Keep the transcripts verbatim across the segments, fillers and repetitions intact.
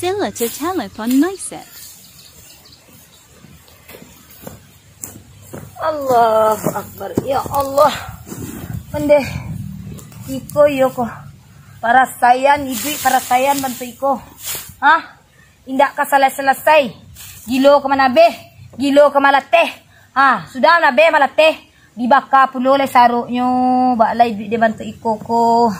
Sila cecele pon mindset. Allahu Akbar. Ya Allah. Pandeh. Iko iyo ko. Parasaian iduik, parasaian bantuak iko. Hah? Indak ka salasai-salasai. Gilo ka manabeh, gilo ka malateh. Ha, sudah manabeh malateh, dibaka pulo lai saroknyo, baa lai iduik dek bantuak iko ko.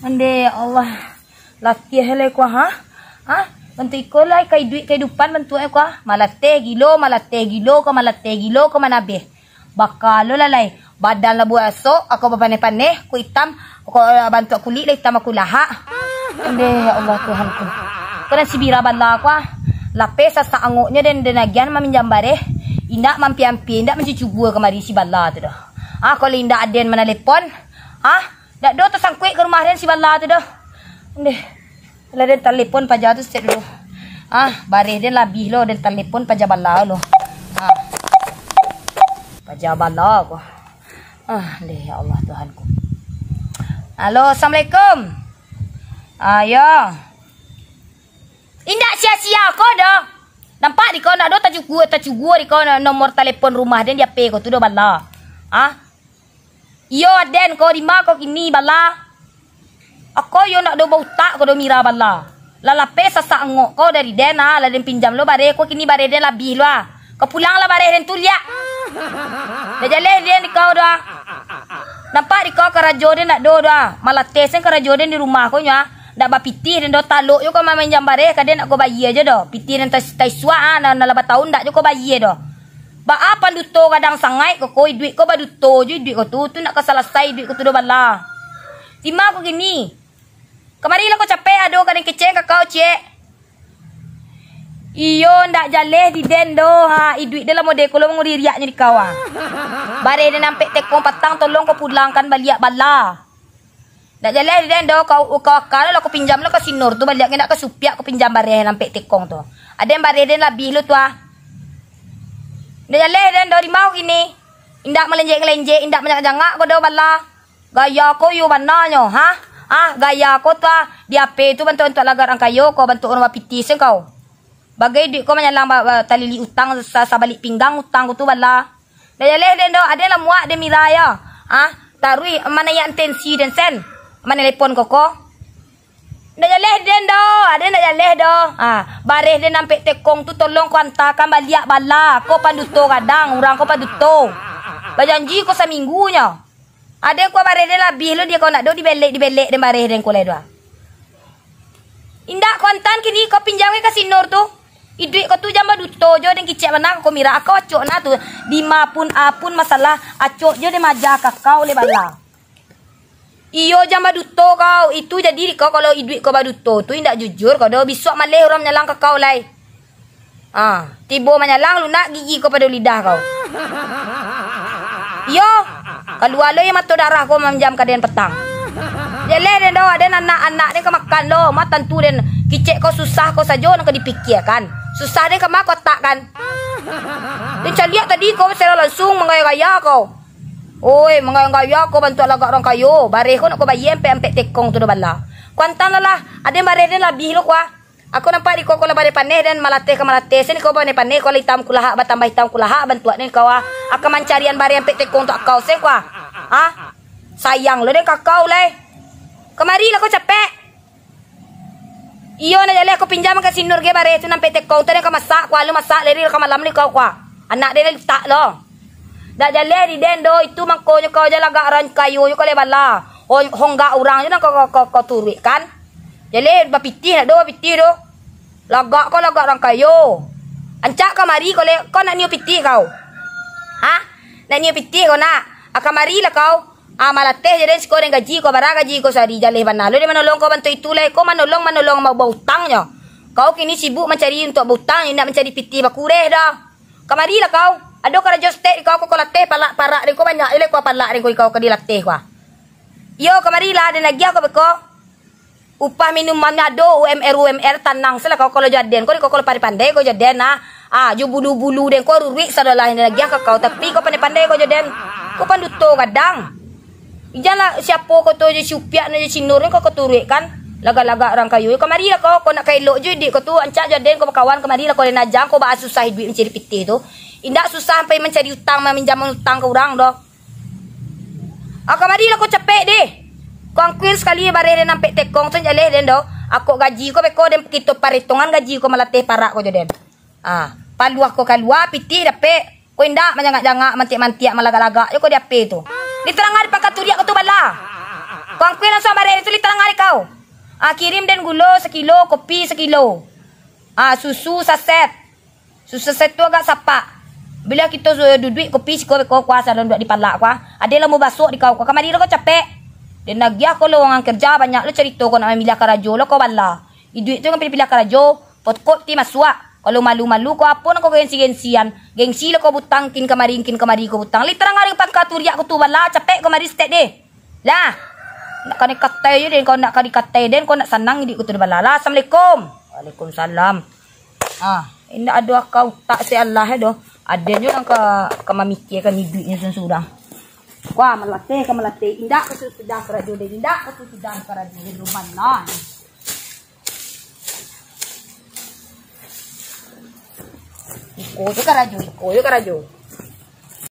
Ondeh, ya Allah. Latiah lai ko, ha? Ha? Bantuak iko lai ka iduik kahidupan bantuaknyo ko, ha? Malateh gilo, malateh gilo, ka malateh gilo, ka manabeh. Baka lo lah lai. Badan lah buek asok, ako bapaneh-paneh, ko itam, ko, eh, bantuak kulik lah itam ako lahak. Ondeh, ya Allah Tuhanku. Ko nan si Bira bala ko, ah. Lapeh sasak angoknyo den, den agiahan maminjam bareh. Indak mampia-ampia, indak mancucugua kamari si bala tu doh. Ah, kalau indak aden manalepon, ah, dak do tasangkuik ka rumah den si bala tu doh. Ondeh. Lah den talepon paja tu stek dulu. Ah, bareh den labiah lo, den talepon paja bala lo. Ah. Paja bala ko. Ah, deh, ya Allah Tuhanku. Halo, assalamualaikum. Ah, yo. Indak sia-sia ko doh. Nampak di ko ndak do tacucugua, tacucugua di ko nomor talepon rumah den di H P ko tu doh bala. Ah. Iyo, aden ko, dima ko kini bala? Ako iyo ndak do bautak ko do Mira bala. Lah lapeh sasak angok ko dari den, ah, lah den pinjam lo bareh ko, kini bareh den labiah lo, ah. Ko pulang lah bareh den tu liak. Ndak jaleh den di kau doh, ah. Nampak di kau karajo den ndak do doh, ah. Malateh sen karajo den di rumah ko nyo, ah. Ndak bapitih den doh, talok jo ko maminjam bareh ka den nak ko bayia jo doh. Pitih den tais-, taisuak, ah, nan, nan lah batahun ndak jo ko bayia doh. Baa panduto gadang sangaik ko, ko, iduik ko baduto jo iduik ko tu, tu ndak ka salasai iduik ko tu doh bala. Dima ko kini? Kamari lah ko capek ado ka den kecek ka kau, ciek. Iyo, ndak jaleh di den doh, ha, iduik den lah model ko lo manguririaknyo di kau, ha. Bareh den ampek tekong patang, tolong ko pulangkan baliak bala. Ndak jaleh di den doh, kau, kau aka lo lah ko pinjam lo ka si Nur tu, baliak indak ka supiak ko pinjam bareh nan ampek tekong tu. Aden bareh den labiah lo tu, ah. Ndak jaleh di den doh, dima ko kini? Indak malenjek-lenjek, indak manjangak-jangak ko doh bala. Gaya ko iyo bana nyo, ha? Ah, gaya ko tu, ah, di H P tu bantuak-bantuak lagak urang kayo ko, bantuak urang bapitih sen kau. Bagai duit ko manyalang ba-, ba-, taliliak utang sa-, sabalik pinggang utang ko tu bala. Ndak jaleh den doh, aden lah muak den Mira yo. Ah, taruih manaiak tensi den sen. Manelepon ko ko. Ndak jaleh den doh, aden ndak jaleh doh. Ah, bareh den ampek tekong tu tolong ko antakan baliak bala. Ko panduto gadang, urang ko panduto. Bajanji ko saminggu nyo. Aden ko bareh den labiah lo, di ko ndak do dibelek-dibelek den bareh den ko lai doh. Indak kontan kini ko pinjam ka si Nur tu. Iduik ko tu jan baduto jo den kicek bana ko Mira. Kau acok na tu. Dima pun apun masalah acok jo den maja ka kau lai bala. Iyo jan baduto kau. Itu jadi kau kalau iduik ko baduto tu indak jujur kau doh. Bisuak maleh urang manyalang ka kau lai. Ah, tibo manyalang lunak gigi ko pado lidah kau. Iyo, kalua lo iyo mato darah ko maminjam ka den patang. Jaleh den doh, aden anak-anak den ka makan lo, ma tantu den kicek ko susah ko sajo nan ka dipikiakan. Susah den ka ma ko atak kan. Den caliak tadi ko secara langsung manggaya-gaya ko. Oi, manggaya-gaya ko bantuak lagak urang kayo, bareh ko nak ko bayia ampek-ampek tekong tu doh bala. Kuantan lah lah, aden bareh den labiah lo kua. Aku nampak di ko, ko lah pandai-pandai den malateh ka malateh, sen ko pandai-pandai ko lah itam kulahak, batambah itam kulahak bantuak den kau, ah. Aka mancarian bareh ampek tekong untuak kau, sen ko, ah. Ah? Sayang lo den ka kau lai. Kamari lah ko capek. Iyo, nak jaleh ko pinjam ka si Nur ge bareh tu nan ampek tekong tu, den ka masak, ko alun masak, lari ka malam ni kau, ko. Anak den lah litak lo. Dak jaleh di den doh, itu mangkonyo kau jan lagak urang kayo jo kau lai bala. Hon-, honggak urang jo nan kau, kau, kau, kau turuik kan. Jaleh bapitih nak doh, bapitih doh. Lagak kau lagak urang kayo. Ancak kamari kau lai, kau nak nio pitih kau. Hah? Nak nio pitih kau nak? Ah, kamari lah kau. Ah, malateh jo den siko den gaji kau, bara gaji kau sahari, jaleh bana lo den manolong kau bantuak itu lai. Kau manolong, manolong ba-, bautang nyo. Kau kini sibuk mancari untuak bautang, indak mancari pitih bakureh doh. Kamari lah kau. Ado karajo stek di kau, kau, kau lateh palak parak den ko banyak jo lai kau palak den ko di kau ka dilateh kau. Iyo, kamari lah, den agiah kau beko. Upah minumannyo ado, U M R, U M R, tanang se lah kau kalau jo aden ko, di kau kalau pandai-pandai kau jo aden, ah. Ah, jo bulu-bulu den ko ruruik sadolah den agiah ka kau, tapi kau pandai-pandai kau jo aden. Kau panduto gadang. Jan lah siapo kau tu jo si Upiak nan jo si Nur ni kau, kau turuik kan. Lagak-lagak urang kayo. Kamari lah ko, ko nak ka elok jo iduik ko tu, rancak jo den ko bakawan, kamari lah ko den aja ko baa susah iduik mancari pitih tu. Indak susah sampai mancari utang, maminjam utang ka urang doh. Ah, kamari lah ko capek deh. Ko angkuil sakali bareh den ampek tekong tu jaleh den doh. Ako gaji ko beko den kito paretongan gaji ko malatih parak ko jo den. Ah, paluah ko kalua, pitih dapek. Ko indak manjangak-jangak, mantiak-mantiak, malagak-lagak jo ko di H P tu. Li tarang ari pangka turiak ko tu bala. Ko angkuil langsuang bareh tu li tarang ari kau. Ah, kirim den gulo sakilo, kopi sakilo. Ah, susu saset. Susu saset tu agak sapak. Bila kito su-, duduak kopi siko beko kuah sadang duduak di palak kuah. Ade lah mau basok di kau kuah. Kamari lah ko capek. Den agiah ko lowongan kerja, banyak lo carito ko nak mamiliah karajo lo ko bala. Iduik tu ngan pilih-pilih karajo. Pokok ti masuak. Kalau malu-malu ko apo nak ko gengsi-gengsian. Gengsi lah ko butang, kin kamari, kin kamari ko butang. Li tarang ari pangka turiak ko tu bala, capek ko mari stek deh. Lah. Nak ka dikatai jo den, kau nak ka dikatai den, kau nak sanang iduik ko tu bala. Lah, assalamualaikum. Waalaikumsalam. Ah, indak ado akal utak si Allah eh doh. Aden jo nan ka, ka mamikirkan iduiknyo surang-surang. Wah, malatih ka malatih. Indak ka sudah karajo den, indak ka sudah karajo den, ruman lah. Iko jo karajo, iko jo karajo.